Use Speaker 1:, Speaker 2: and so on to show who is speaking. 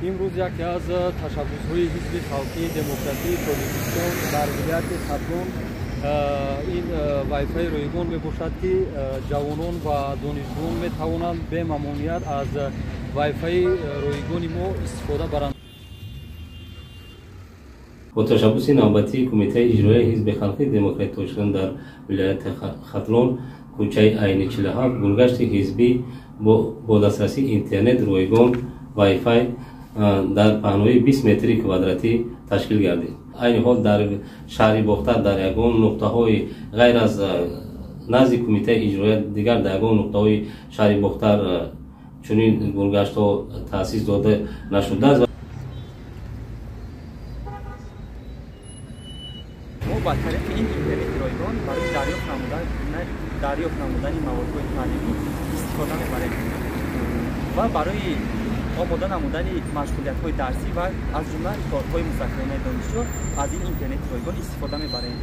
Speaker 1: Имрӯз яке аз ташаббусҳои Ҳизби халқии демократии Тоҷикистон дар вилояти Хатлон ин вайфаи ройгон мебошад, ки ҷавонон ва донишҷӯён метавонанд бемамоният аз вайфаи ройгони мо истифода баранд.
Speaker 2: Бо ташаббуси навбатии Кумитаи иҷроияи Ҳизби халқии демократии Тоҷикистон дар вилояти Хатлон, кӯчаи Айни 47, гулгашти ҳизбӣ бо дастрасии интернет ройгон вайфай дар паҳнои 20 метри квадратӣ ташкил гардид. Айни ҳол дар шаҳри Бохтар дар ягон нуқтаҳои ғайр аз назди Кумитаи иҷроия дигар дар ягон нуқтаҳои шаҳри Бохтар чунин гулгаштҳо таъсис дода нашудааст.
Speaker 3: Мо ба тариқи ин интернети ройгон барои дарёфт намудани маводҳои таълимӣ истифода мебарем ва барои омода намудани машғулиятҳои дарсӣ ва аз ҷумла корҳои мустақилонаи донишҷӯ аз ин интернети ройгон истифода мебарем.